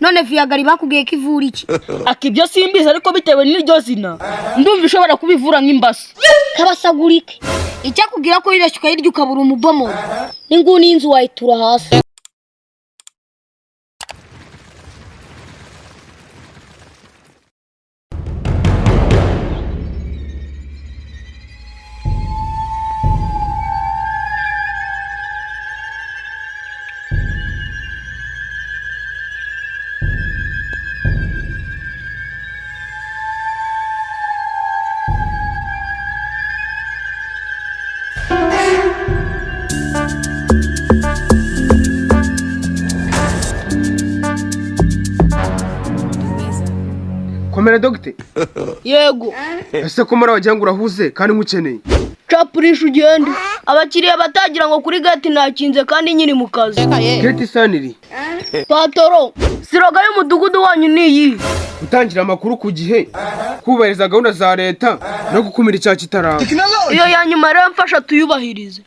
None Viagra bakubwiye ko ivura iki? Aka ibyo simbizi, ariko bitewe n'iryo zina ndumva ishobora kubivura nk'imbasa. Kabasagurike. Icyakubwira ko wibeshye ukayirya ukabura umubomoro, n'inguni y'inzu wayitura hasi. Komera, dogite. Yego. Ese ko muri wagira ngo urahuze kandi nkukeneye? Capurisha ugende, abakiriya batagira ngo kuri gate nakinze kandi nyiri mu kazi. Gate saniri. Patoro, slogan y'umudugudu wanyu ni iyi? Gutangira amakuru ku gihe, kubahiriza gahunda za leta no gukumira icyaha kitaraba. Iyo ya nyuma rero mfasha tuyubahirize.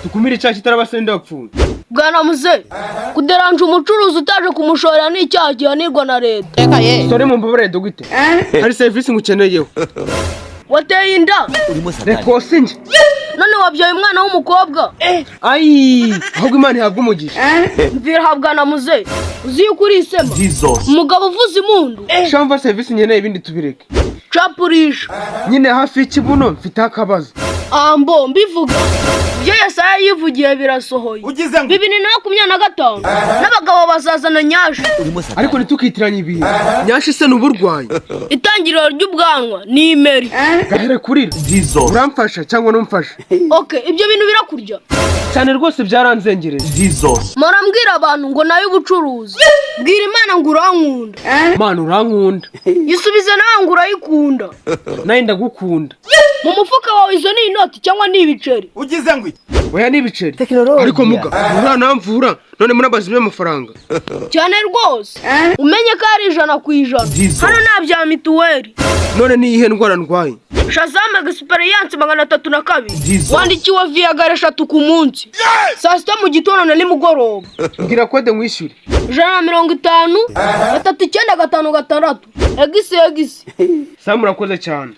Dukumire icyaha kitaraba se ndapfuye. Bwana muze, kuderanja umucuruzi utaje kumushorera ni icyaha gihanirwa na leta. Sore, mumbabarire dogite, hari serivisi ngukeneyeho. Wateye inda? Reka njye. None wabyaye umwana w'umukobwa? Ayi, ahubwo Imana ihabwa umugisha. Mvira aha, bwana muze, uzi yuko uri isema umugabo uvuza impundu. Shamva, serivisi nkeneye, ibindi tubireke. Capurisha. Nyine hafi y'ikibuno mfiteho akabazo. Ambo mbivuga, ibyo Yesaya yivugiye birasohoye. 2025 n'abagabo bazazana nyaje. Ariko ntitukitiranye ibintu, nyashi se ni uburwayi? Itangiriro ry'ubwanwa ni imeri. Gahere kurira, uramfasha cyangwa ntumfasha? Ok, ibyo bintu birakurya? Cyane rwose, byaranzengereje. Mpora mbwira abantu ngo nayo ubucuruzi. Bwira Imana ngo urankunda. Mana, urankunda. Yisubize nawe ngo urayikunda. Nawe ndagukunda. Mu mufuka wawe izo ni inoti cyangwa ni ibiceri? Oya, ni ibiceri, ariko muga uranamvura none murabaza iby'amafaranga. Cyane rwose, umenye ko ari 100%, hano nta bya mituweli. None ni iyihe ndwara ndwaye? Shazam Experience 302, wandikiwe Viagra eshatu ku munsi, saa sita, mu gitondo na nimugoroba. Mbwira kode nkwishyure. 150 39556 egisi egisi. Samu, murakoze cyane.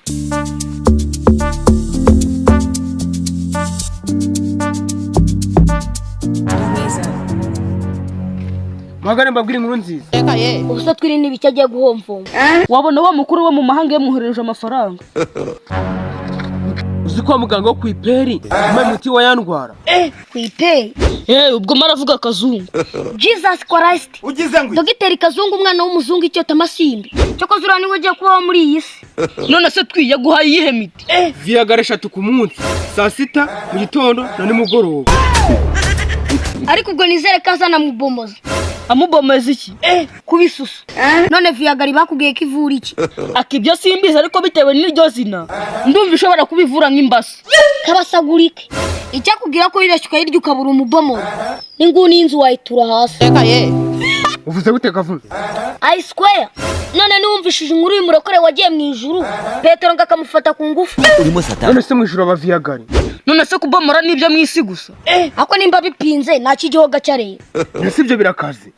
Muhagane mbabwire inkuru nziza. Ubusa twirinde ibiki agiye guhomvoma. Wabona wa mukuru wo mu mahanga yamwoherereje amafaranga. Uzi ko wa muganga wo ku iperi umpa umuti wa ya ndwara? Ku iperi? Yewe, ubwo maravuga akazungu. Jesus Christ, dogiteri Kazungu, umwana w'umuzungu, icyota amasimbi. Cyokoze uriya niwe ugiye kubaho muri iyi si. None se twiye guha iyihe miti? Viagra eshatu ku munsi, saa sita, mu gitondo na nimugoroba. Ariko ubwo nizere ko azanamubomoza. Amubomeza iki? Ku bisusu. None Viagra bakubwiye ko ivura iki? Aka ibyo simbizi, ariko bitewe n'iryo zina ndumva ishobora kubivura nk'imbasa. Kabasagurike. Icyakubwira ko wibeshye ukayirya ukabura umubomoro, n'inguni y'inzu wayitura hasi. Uvuze gute, Kavuze? I swear. None niwumvishije inkuru y'umurokore wagiye mu ijuru, Petero ngo akamufata ku ngufu? None se mu ijoro aba Viagra? None se kubomora n'ibyo mu isi gusa? Ako nimba bipinze nta kigihoga cyareba. Ese ibyo birakaze?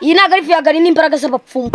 Iyi ntabwo ari Viagra, n'imbaraga z'abapfumu.